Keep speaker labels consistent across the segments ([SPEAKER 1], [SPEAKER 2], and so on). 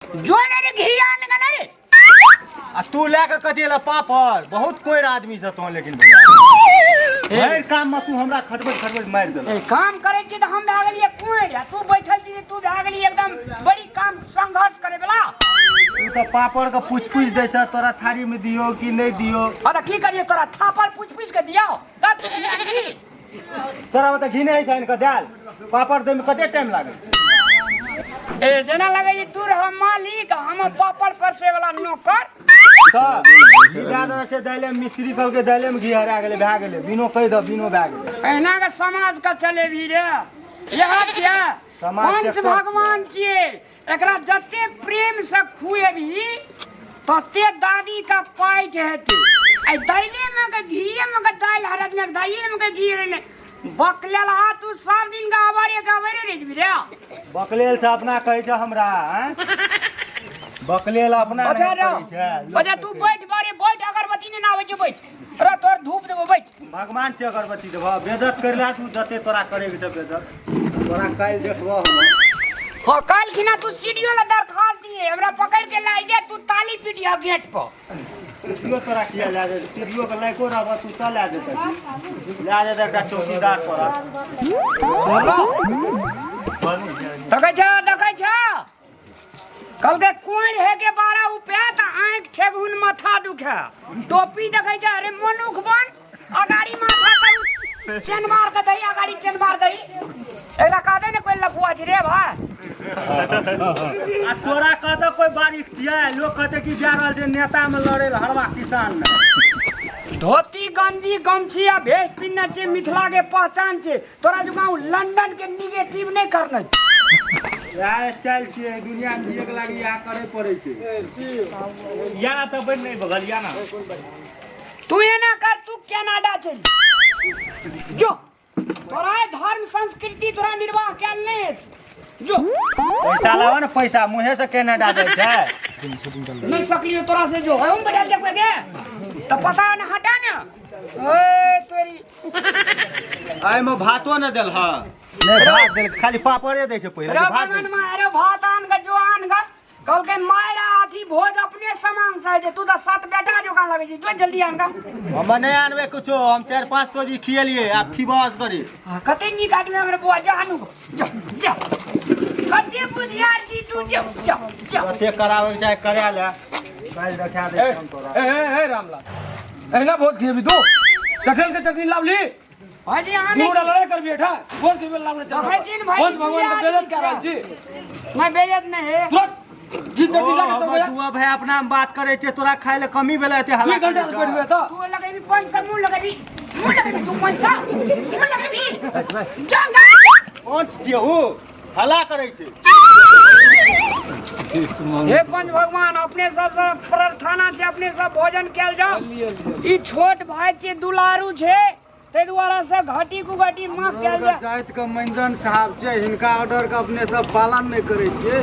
[SPEAKER 1] जो ने रे घी आन गा रे।
[SPEAKER 2] आ तू लए के कथी एला पापड़? बहुत कोई आदमी छ तो, लेकिन भैया भरि काम में तू हमरा खटबैत खटबैत मारि देलक।
[SPEAKER 1] ए, काम करै छी तऽ हम भए गेलियै कुंवर आ तू बैठल छी, तू भए गेली एकदम बड़ी काम संघर्ष करे वाला।
[SPEAKER 2] तू तऽ पापड़ के पूछ पूछ दै छ, तोरा थारी में दियो कि नहि दियो।
[SPEAKER 1] हाँ तऽ की करियै, तोरा थापड़ पूछ पूछ के दियौ तब तू घी।
[SPEAKER 2] तोरा तऽ घी नहि छै, आनि कऽ दालि पापड़ दै में कते टाइम लागै छै?
[SPEAKER 1] ए, जेना लगै छै तू रह मालिक, हम पापड़ परसे वाला नौकर।
[SPEAKER 2] तऽ घी दए देने छै दालिमे, मिस्त्री कहलकै दालिमे घी हरा गेलै, भए गेलै, बिनो कहि दह, बिनो भए गेलै।
[SPEAKER 1] एहिना के समाज के चलेबी रे? इएह छियै
[SPEAKER 2] समाज के
[SPEAKER 1] पंच
[SPEAKER 2] कष्ट।
[SPEAKER 1] भगवान छियै, एकरा जते प्रेम से खुएबही तते दादी का पाइट हेतै। आ दाइले में के घीए में के दालि हरत में दाइले में के घी रहने बकलेल। हा, तू सब दिन का अबारे के अबारे रहि जेबही रे।
[SPEAKER 2] बकलेल छै अपना कहै छै हमरा, आँय? बकलेल अपना
[SPEAKER 1] अच्छा
[SPEAKER 2] नहि
[SPEAKER 1] रे
[SPEAKER 2] करै छै, लोक
[SPEAKER 1] अच्छा तू बैठ बारे बैठ, अगरबत्ती नहि आबै छै, बैठ रे, तोर धूप देबो, बैठ।
[SPEAKER 2] भगवान से अगरबत्ती देबह, बेजत कर ला तू, जते तोरा करे के छै बेजत, तोरा काल्हि देखबह हम।
[SPEAKER 1] हाँ, काल्हि खिना तू सीढ़ियो ला दरखास्त दिए, हमरा पकड़ के लाई दे, तू ताली पीटिया गेट पर।
[SPEAKER 2] सीढ़ियो तोरा किया लए जेतै? सीढ़ियो के लायको रहबह तू तऽ लए जेतै, लए जेतै एकटा चौकीदार तोरा।
[SPEAKER 1] देखै छ, देखै छ, कहलकै कोइन हे के बारह रुपया तऽ आँखि ठेगुन माथा दुखे, टोपी देखै छ। अरे मनुख बन, अगाड़ी माथा तऽ चेनबार के दही, अगाड़ी चेनबार दही। एकरा कह दे ने कोई लफुआ छै रे भाई।
[SPEAKER 2] आ तोरा कहतौ कोई बारीक छियै, लोक कहतै कि जा रहल छै नेता में लड़े लए हरवा किसान में।
[SPEAKER 1] धोती गंजी गमछी आ भेष पिन्हने छै, मिथिला के पहचान छै। तोरा जुगाँ लंदन के निगेटिव नहि करने छै।
[SPEAKER 2] इएह स्टाइल छियै, दुनिया में जियके लागी इएह करे पड़ै छै।
[SPEAKER 3] या ना तऽ बनि नहि बगल या ना।
[SPEAKER 1] तू एना कर, तू कनाडा चल जो, तोरा धर्म संस्कृति तोरा निर्वाह कैल नहीं हेतौ, जो।
[SPEAKER 2] पैसा लाबऽ ने पैसा, मुँहे से कनाडा जाइ छै।
[SPEAKER 1] नहीं सकलियो तोरा से, जो हम बैठा देखबे के तो पता न हटा न ओए तोरी।
[SPEAKER 2] एहिमे भातो नहि देल हँ, नहि भात देल, खाली पापड़े दै छै पहिले
[SPEAKER 1] रे
[SPEAKER 2] भात दै
[SPEAKER 1] बगन
[SPEAKER 2] छै।
[SPEAKER 1] में अरे भात आन के जो आन के, कहलकै मायरा अथी भोज अपने सामान से जे तू तऽ सात बेटा जोका लगै छी, जो जल्दी आन के।
[SPEAKER 2] हम नहि आनबै कुछो, हम 4-5 तोजी खिएलियै, आब खिबस करी।
[SPEAKER 1] हाँ, कते नीक आदमी हमर बुआ, जा आनू, जा जा, कते बुधियार छी तू, जो जा जा।
[SPEAKER 2] कते कराबैके चाहे करा ले, काल्हि देखा दै
[SPEAKER 4] ए
[SPEAKER 2] हम तोरा।
[SPEAKER 4] ए ए, ए रामलाल, एहिना भोज खेबी तू? चठेल के चटनी लावली।
[SPEAKER 1] भाईजी अहाँ
[SPEAKER 4] दुनू
[SPEAKER 1] नहि
[SPEAKER 4] लड़ाई करबी एठा, भोज खेबे लावले।
[SPEAKER 1] देखै छी ने भाईजी,
[SPEAKER 4] भोज भगवान के बेइज्जत कर रहल छी।
[SPEAKER 1] मैं बेइज्जत नहीं है।
[SPEAKER 4] तुरंत घी चटनी ला के
[SPEAKER 2] ओ,
[SPEAKER 4] सब
[SPEAKER 2] हमर दुआ भाई अपना में बात करे छे, तोरा खाय ले कमी भेलै एते हल्ला
[SPEAKER 4] 2 घंटा
[SPEAKER 2] करै
[SPEAKER 4] से
[SPEAKER 2] छौ।
[SPEAKER 4] बैठबे तऽ।
[SPEAKER 1] तू लगेबी पैसा, मुंह लगेबी, मुंह लगेबी तू पैसा, मुंह लगेबी, जा जा।
[SPEAKER 2] कोन छियै ऊ हल्ला करै छै?
[SPEAKER 1] हे पंच भगवान, अपने सबसँ प्रार्थना छै, अपने सब भोजन कयल जाओ। ई छोट भाई छै, दुलारू छै, ताहि दुआरे से घटी कुघटी माफ कयल जाए।
[SPEAKER 2] जाति के मंजन साहब छै, हिनका ऑर्डर के अपने सब पालन नहि करै छियै,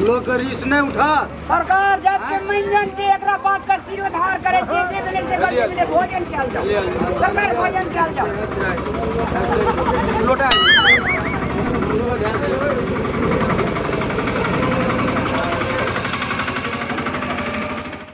[SPEAKER 2] लोक के रिस नहि उठत।
[SPEAKER 1] सरकार जात के मंजन छै, एकरा बात का सिरोधार करै छै, जे भेलै से गलती भेलै, भोजन कयल जाओ सरकार, भोजन कयल जाओ।
[SPEAKER 4] लोटा।